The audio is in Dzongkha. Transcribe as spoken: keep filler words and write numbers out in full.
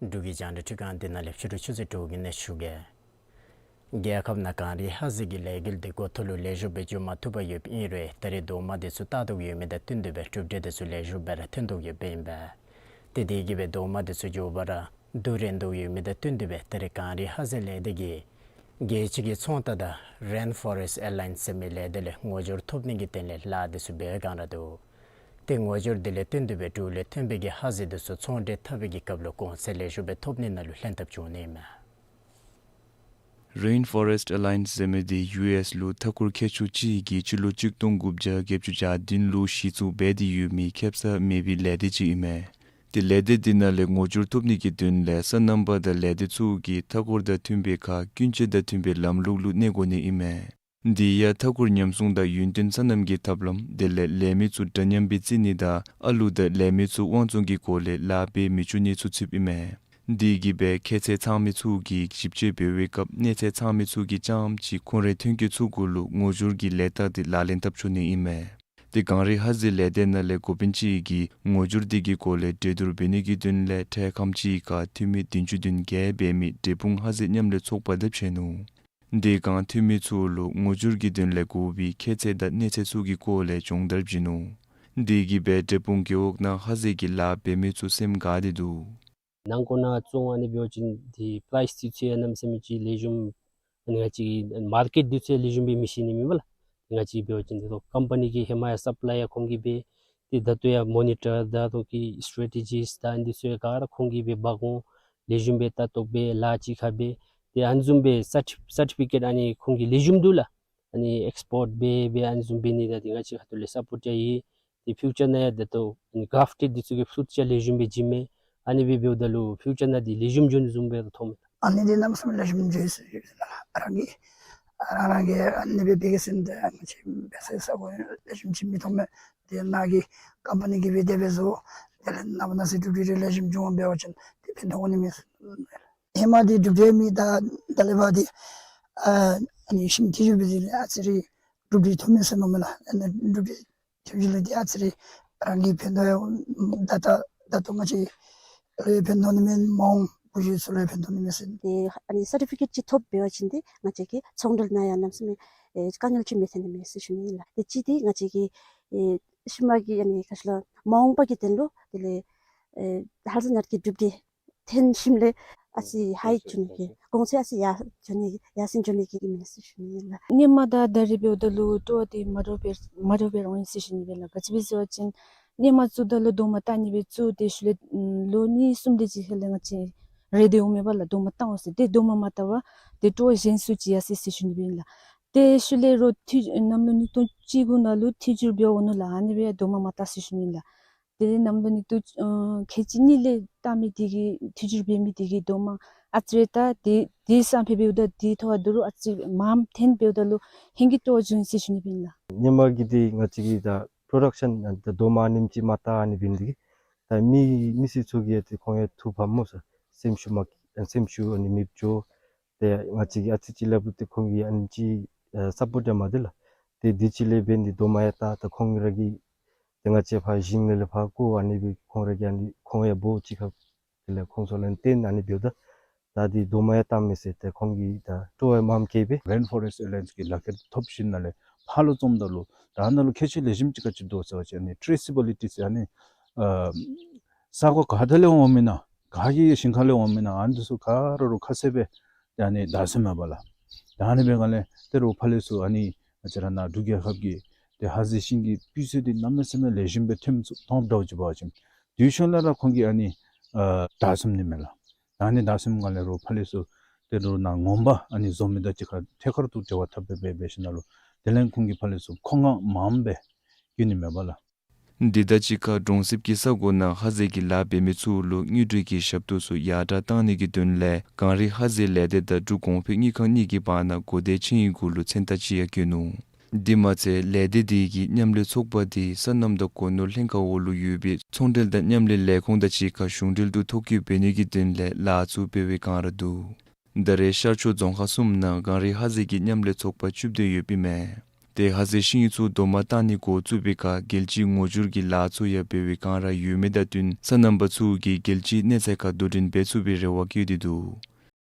འབྲུག་གི་རྒྱང་བསྒྲགས་ཁང་འདི་ནང་ལས་ཕྱི་རུ་ཆུ་ཚོད་དྲུག་གི་ནང་ཞུ་གེ། རྒྱལ་ཁབ་ནང་གངས་རི་ཧ་ཟེལ་གྱི་ལས་འགུལ་འདི་འགོ་ཐོག་ལུ་ལེགས་ཤོམ་སྦེ་འགྱོ་མ་བཏུབ་པར་ཡོདཔ་ཨིན་རུང་ད་རེས་རྡོག་མ་འདི་ཚུ་བཏགས་དོ་ཡོད་མི་དང་བསྟུན་ཏེ་སྦེ་གྲུབ་འབྲས་འདི་ཚུ་ལེགས་ཤོམ་སྦེ་ར་ཐོན་དོ་ཡོདཔ་ཨིན་པས། ཏེ་དེ་གིས་སྦེ་རྡོག་མ་འདི་ཚུ་མགྱོགས་པ་ར་བསྡུ་རན་དོ་ཡོད་མི་དང་བསྟུན་ཏེ་སྦེ་ད་རེས་གངས་རི་ཧ་ཟེལ་ལས་སྡེ་གིས་རྒྱལ་སྤྱི་གི་ཚོང་རྟགས་དང་རེན་ཕོ་རེསཊ་ཨེ་ལའིནསི་ཟེར་མི་ལས་སྡེ་ལས་ངོ་སྦྱོར་ཐོབ་ནི་གི་དོན་ལས་ལཱ་འདི་ཚུ་འབད་བའི་བསྒང་ར་འདུག། ཏེ་ངོ་སྦྱོར་འདི་ལས་བརྟེན་ཏེ་སྦེ་འབྲུག་ལས་ཐོན་པའི་གི་ཧ་ཟེལ་འདི་ཚུ་ཚོང་འབྲེལ་འཐབ་པའི་གི་སྐབས་ལུ་གོང་ཚད་ལེགས་ཤོམ་སྦེ་ཐོབ་ནི་ནང་ལུ་ལྷན་ཐབས་བྱུང་ནི་ཨིན་མས། རེན་ཕོ་རེསཊ་ཨེ་ལའིནསི་ཟེར་མི་འདི་ཡུ་ཨེསི་ལུ་མཐའ་འཁོར་མཁས་མཆོག་ཅིག་གིས་སྤྱི་ལོ་གཅིག་སྟོང་དགུ་བརྒྱ་བརྒྱད་ཅུ་གྱ་བདུན་ལུ་གཞི་བཙུགས་འབད་དེ་ཡོད་མི་ཁེ་སང་མེད་པའི་ལས་སྡེ་ཅིག་ཨིན་མས། ཏེ་ལས་སྡེ་འདི་ནང་ལས་ངོ་སྦྱོར་ཐོབ་ནི་གི་དོན་ལས་སོ་ནམ་པ་དང་ལས་སྡེ་ཚུ་གིས་མཐའ་འཁོར་དང་མཐུན་པའི་ཁར་ཀུན་སྤྱོད་དང་མཐུན་པའི་ལམ་ལུགས་ལུ་གནས་དགོ་ནི་ཨིན་མས། འདི་ཡང་མཐའ་འཁོར་ཉམས་སྲུང་དང་ཡུན་བརྟན་སོ་ནམ་གྱི་ཐབས་ལམ་དེ་ལས་ལས་མི་ཚུ་འདྲ་མཉམ་སྦེ་བརྩི་ནི་དང་ཨ་ལུ་དང་ལས་མི་ཚུ་དབང་བཙོང་གི་སྒོ་ལས་ལཱ་འབད་མི་བཅུག་ནི་ཚུ་ཚུདཔ་ཨིན་མས། འདི་གིས་སྦེ་ཁྱད་ཚད་ཚང་མི་ཚུ་གིས་ཞིབ་དཔྱད་འབད་བའི་སྐབས་གནས་ཚད་ཚང་མི་ཚུ་གིས་རྐྱངམ་ཅིག་ཁོང་རའི་ཐོན་སྐྱེད་ཚུ་གུ་ལུ་ངོ་སྦྱོར་གྱི་ལས་རྟགས་འདི་ལག་ལེན་འཐབ་ཚུགས་ནི་ཨིན་མས། ཏེ་གངས་རི་ཧ་ཟེལ་ལས་སྡེ་ནང་ལས་འགོ་དཔོན་ཅིག་གིས་ངོ་སྦྱོར་འདི་གི་སྐོར་ལས་གྲོས་བསྡུར་འབད་ནི་གི་དོན་ལས་འཕྲལ་ཁམས་ཅིག་ཁར་འཐུས་མི་བདུན་ཅུ་དོན་བརྒྱད་འབད་མི་འབྲས་སྤུངས་ཧ་ཟེལ་མཉམ་ལས་ཚོགས་པ་དང་ཕྱད་ནུག། དེ་སྒང་འཐུས་མི་ཚུ་ལུ་ངོ་སྦྱོར་གྱི་དོན་ལས་དགོ་པའི་ཁྱད་ཚད་དང་གནས་ཚད་ཚུ་གི་སྐོར་ལས་སྦྱོང་བརྡར་བྱིན་ནུག། དེ་གིས་སྦེ་འབྲས་སྤུངས་རྒེད་འོག་ནང་ཧ་ཟེལ་གྱི་ལཱ་འབད་མི་ཚུ་སེམས་དགའ་སྟེ་འདུག། ནང་འཁོད་ནང་བཙོང་ཨ་ནི་འབད་བ་ཅིན་ཏེ་པ་རའིསི་འདི་ཚུ་ཡང་གནམ་མེད་ས་མེད་ཅིག་ལེགས་ཤོམ་ཨ་ནི་ང་བཅས་མར་ཀེཊ་འདི་ཚུ་ཡང་ལེགས་ཤོམ་སྦེ་མི་ཤེས་ནི་མེན་པ་ལགས། ང་བཅས་འབད་བ་ཅིན་ཏེ་ལོ་ཀམ་པ་ནི་གི་ཧེ་མ་ཡང་སབ་ལའི་ཡར་ཁོང་གིས་འབད། ཏེ་ད་ལྟོ་ཡང་མོ་ནི་ཊར་ད་ལྟོ་གི་སི་ཊེ་ཊི་ཇིསཊ་ད་ཨ་ནི་འདི་ཚུ་ཡང་ག་ར་ཁོང་གིས་འབད་འབག་འོང་། ལེགས་ཤོམ་སྦེ་ལྟ་རྟོག་འབད་ལཱ་ཅིག་ཁར་འབད། ཏེ་ཨ་ནི་བཟུམ་སྦེ་སར་ཊི་སར་ཊི་ཕི་ཀེཊ་ཨ་ནི་ཁོང་གི་ལེགས་ཤོམ་འདུག་ལགས། ཨ་ནི་ཨེགསི་པོརཊ་འབད་འབད་ཨ་ནི་བཟུམ་འབད་ནི་དང་ཏེ་ང་བཅས་ཁ་ཐུག་ལས་སཔོརཊ་ཡང་ཡོད། ཏེ་ཕིའུ་ཅར་ནང་ཡང་ད་ལྟོ་ཨ་ནི་གར་ཕཊ་འདི་ཚུ་གི་ཕུ་རུཊ་ཡང་ལེགས་ཤོམ་སྦེ་བྱིནམ་མས། ཨ་ནི་སྦེ་འབདཝ་ད་ལུ་ཕིའུ་ཅར་ནང་འདི་ལེགས་ཤོམ་འགྱོ་ནི་བཟུམ་སྦེ་མཐོངམ་མས། ཨ་ནི་འདི་གནམ་མེད་ས་མེད་ལེགས་ཤོམ་འགྱོ་ཡི་ཟེར་ཞུ་ནི་ལགས། རང་གིས་རང་རང་གིས་ཨ་ནི་སྦེ་འབད་གེ་ཟེར་ཏེ་ང་བཅས་འབད་ས་ས་གོ་ལེགས་ཤོམ་ཅིག་མི་མཐོང་མས། ཏེ་ནཱ་གི་ཀམ་པ་ནི་གིས་འབད་དེ་སྦེ་བཟོ། དེ་ལས་ནངས་པ་གནངས་ཚེ་གྲུབ་འབྲས་ལེགས་ཤོམ་འབྱུང་བ་འབད་བ་ཅིན་ཏེ་ཕན་ཐོགས་ནི་མས། ཧེ་མ་འདི་གྲུབ་འབྲས་མེད། ད་ད་ལས་ཕར་འདི་ཨ་ཨ་ནི་ཞིབ་འཇུག་འབད་ཞིནམ་ལས་ཨ་ཙི་རེ་གྲུབ་འབྲས་ཐོབ་མས་ཟེར་མནོཝ་མས་ལགས། ཨ་ནི་གྲུབ་འབྲས་ཐོབ་ཞིནམ་ལས་འདི་ཨ་ཙི་རེ་རང་གི་ཕན་ཐོགས་ཡང་ད་ད་ད་ལྟོ་ང་བཅས་ལུ་ཡང་ཕན་ཐོགས་ནི་མས། མ་འོངས་བུ་བརྒྱུད་ཚུ་ལུ་ཡང་ཕན་ཐོགས་ནི་མས་ཟེར། ཏེ་ཨ་ནི་སར་ཊི་ཕི་ཀེཊ་ཅིག་ཐོབ་འབད་བ་ཅིན་ཏེ་ང་བཅས་ཀྱི་ཚོང་འབྲེལ་ནང་ཡང་གནམ་མེད་ས་མེད་ཨེ་དཀའ་ངལ་ཅིག་མི་འཐོན་ནི་མས་ཟེར་ཞུ་ནི་ཨིན་ལགས། ཏེ་གཅིག་འདི་ང་བཅས་ཀྱི་ཨེ་ཤུལ་མ་གི་ཨ་ནི་ག་ཅི་ལོ་མ་འོངས་པ་གི་དོན་ལུ་དེ་ལས་ཨེ་ཧ་ལས་ནཱ་གི་གྲུབ་འབྲས་ཐོན་ཞིནམ་ལས་ཨ་ཙི་ཧའི་འགྱོ་ནི་གི་གོང་ཚད་ཨ་ཙི་ཡར་འགྱོ་ནི་ཡར་སེང་འགྱོ་ནི་གི་མས་ཟེར་ཞུ་ནི་ཨིན་ལགས། སྔོན་མ་དང་ད་རེས་འབདཝ་ད་ལུ་སྤྲོ་བ་འདི་མ་འདྲཝ་སྦེ་མ་འདྲཝ་སྦེ་འོང་ཡི་ཟེར་ཞུ་ནི་ཨིན་ལགས། ག་ཅི་སྦེ་ཟེར་བ་ཅིན་སྔོན་མ་བཙུགས་ད་ལུ་རྡོག་མ་བཏགས་ནི་སྦེ་བཙུགས། ཏེ་ཤུལ་ལས་ལོ་གཉིས་གསུམ་དེ་ཅིག་ཁ་ལས་ང་བཅས་རེ་འདོད་འོང་མས་པ་ལགས། རྡོག་མ་བཏགས་འོང་ཟེར། ཏེ་རྡོག་མ་མ་བཏགས་པར་ཏེ་སྤྲོ་བ་གཞན་སུ་ཅིག་ཡར་སོང་ཡི་ཟེར་ཞུ་ནི་སྦེ་ཨིན་ལགས། ཏེ་ཤུལ་ལས་རོགས་འཐུས་གནམ་ལོ་ཉིས་སྟོང་བཅུ་དགུ་ནང་ལུ་འཐུས་ཚུར་འབད་འོང་ནུག་ལགས། ཨ་ནི་སྦེ་རྡོག་མ་མ་བཏགས་ཟེར་ཞུ་ནི་ཨིན་ལགས། དེ་ལས་གནམ་ལོ་ཉིས་སྟོང་ཨ་ཁལ་གཅིག་གཉིས་ལས་བཏགས་མི་དེ་གི་འཐུས་ཚུར་འབད་མི་དེ་གི་རྡོག་མ་ཨ་ཙི་རེ་ད་དེ་དེ་སང་ཕར་འབདཝ་ད་དེ་ཐོག་ཁར་ད་རུང་ཨ་ཙི་མངམ་ཐོན་འབདཝ་ད་ལུ་ཧིང་གི་སྤྲོ་བ་བྱུང་ཡི་ཟེར་ཞུ་ནི་སྦེ་ཨིན་ལགས། སྔོན་མ་གི་འདི་ང་བཅས་ཀྱི་ད་པྲོ་ཌག་ཤཱན་ད་རྡོག་མ་ཨ་ནེམ་ཅིག་མ་བཏགས་ཨ་ནི་འབད་ནི་འདི་གིས་ད་མི་མི་སེར་ཚུ་གིས་ཡང་ཏེ་ཁོང་ཡང་ཐུགས་ཕམ་སྨོ་ཟེར། སེམས་ཤུགས་མ་སེམས་ཤུགས་ཨ་ནི་མེདཔ་འགྱོ། ཏེ་ང་བཅས་ཀྱིས་ཨ་ཙི་ཅིག་སླབ་རུང་ཏེ་ཁོང་གིས་ཨ་ནེམ་ཅིག་ཨ་སཔོཊ་ཡང་མ་སྟེར་ལགས། ཏེ་དེ་ཅིག་ལས་འབད་ནི་འདི་རྡོག་མ་ཡང་བཏགས། ད་ཁོང་ར་གིས་ཏེ་ང་བཅས་ཕར་ཞིང་ལས་ལས་ཕར་བཀོ་ཨ་ནི་སྦེ་ཁོང་ར་གིས་ཨ་ནི་ཁོང་ཡང་འབོ་ཅིག་ཁར་དེ་ལས་ཁོང་ཚུ་ལུ་བརྟེན་ཨ་ནི་འབདཝ་ད་ད་འདི་རྡོག་མ་ཡང་བཏགས་མས་ཟེར་ཏེ་ཁོང་གིས་ད་སྤྲོ་བ་མངམ་སྐྱེས་པས། རེན་ཕོ་རེསཊ་ཨེ་ལའེནསི་གི་ལག་ཁྱེར་ཐོབ་ཞིནམ་ལས་ཕར་ལུ་བཙུགསཔ་ད་ལུ་ད་ནཱ་ལུ་ཁྱད་ཆོས་ལེགས་ཤོམ་ཅིག་ག་ཅི་འདུག་ཟེར་བ་ཅིན་ཨ་ནི་ཊེ་རེ་སི་བི་ལི་ཊི་ཟེར་ཨ་ནི་ཨ་ས་གོ་ག་ཏེ་ལས་འོང་མི་ན་ག་གི་ཞིང་ཁ་ལས་འོང་མི་ན་ཨ་ནི་འདི་ཚུ་ག་ར་རུང་ཁ་གསལ་སྦེ་ཏེ་ཨ་ནི་བདའ་ཟུནམ་མས་པ་ལགས། ད་ཨ་ནི་སྦེ་ག་ལས་ཏེ་རོགས་ཕར་ལས་ཚུར་ཨ་ནི་ང་བཅས་ར་ནཱ་འབྲུག་རྒྱལ་ཁབ་ཀྱི་ཏེ་ཧ་ཟེལ་ཤིང་གི་སྤུས་ཚད་འདི་གནམ་མེད་ས་མེད་ལེགས་ཤོམ་སྦེ་ཐོནམ་ཚུ་མཐོངམ་འདྲཝ་ཅིག་འབད་བ་ཅིན་དེ་ཤུལ་ལས་ར་ཁོང་གིས་ཨ་ནི་ཨ་བདའ་ཟུན་ནི་མས་ལགས། ད་ཨ་ནི་བདའ་ཟུནམ་ག་ལས་རོགས་ཕར་ལས་ཚུར་ཏེ་རོགས་ནཱ་ངོ་མ་ཨ་ནི་བཟོ་མི་དང་གཅིག་ཁར་ཐད་ཀར་དུ་འབྲེལ་བ་འཐབ་སྦེ་འབད་འབད་ཞིནམ་ལས་དེ་ལས་ཁོང་གིས་ཕར་ལས་ཚུར་མཁོ་མངགས་མངམ་སྦེ་བཀོ་ནི་མས་པ་ལགས། འདི་དང་གཅིག་ཁར་གྲོང་གསེབ་ཀྱི་ས་གོ་ནང་ཧ་ཟེལ་གྱི་ལཱ་འབད་མི་ཚུ་ལུ་དངུལ་འབྲེལ་གྱི་ཞབས་ཏོག་ཚུ་ཡར་དྲག་གཏང་ནི་གི་དོན་ལས་གངས་རི་ཧ་ཟེལ་ལས་སྡེ་དང་འབྲུག་གོང་འཕེལ་དངུལ་ཁང་གཉིས་ཀྱི་བར་ན་གོ་བརྡའི་ཆིངས་ཡིག་གུ་ལུ་མཚན་རྟགས་ཅིག་ཡང་བཀོད་ནུག། འདི་མ་ཚད་ལས་སྡེ་འདི་གི་མཉམ་ལས་ཚོགས་པ་འདི་སོ་ནམ་དང་སྒོ་ནོར་ལྷན་ཁག་འོག་ལུ་ཡོད་པའི་ཚོང་འབྲེལ་དང་མཉམ་ལས་ལས་ཁུངས་དང་གཅིག་ཁར་གཞུང་འབྲེལ་དུ་ཐོ་བཀོད་འབད་ནི་གི་དོན་ལས་ལཱ་ཚུ་འབད་བའི་བསྒང་ར་འདུག། ད་རེས་ཤར་ཕྱོགས་རྫོང་ཁག་གསུམ་ནང་གངས་རི་ཧ་ཟེལ་གྱི་མཉམ་ལས་ཚོགས་པ་བཅུ་བདུན་ཡོདཔ་ཨིན་མས། ཏེ་ཧ་ཟེ་ཤིང་ཡུལ་ཚུ་རྡོག་མ་བཏགས་ནི་འགོ་བཙུགས་པའི་ཁར་རྒྱལ་སྤྱིའི་ངོ་སྦྱོར་གྱི་ལཱ་ཚུ་ཡང་འབད་བའི་སྒང་ར་ཡོད་མི་དང་བསྟུན་སོ་ནམ་པ་ཚུ་གིས་རྒྱལ་སྤྱིའི་གནས་ཚད་ཁར་དོ་འགྲན་འབད་ཚུགས་པའི་རེ་བ་བསྐྱེད་དེ་འདུག།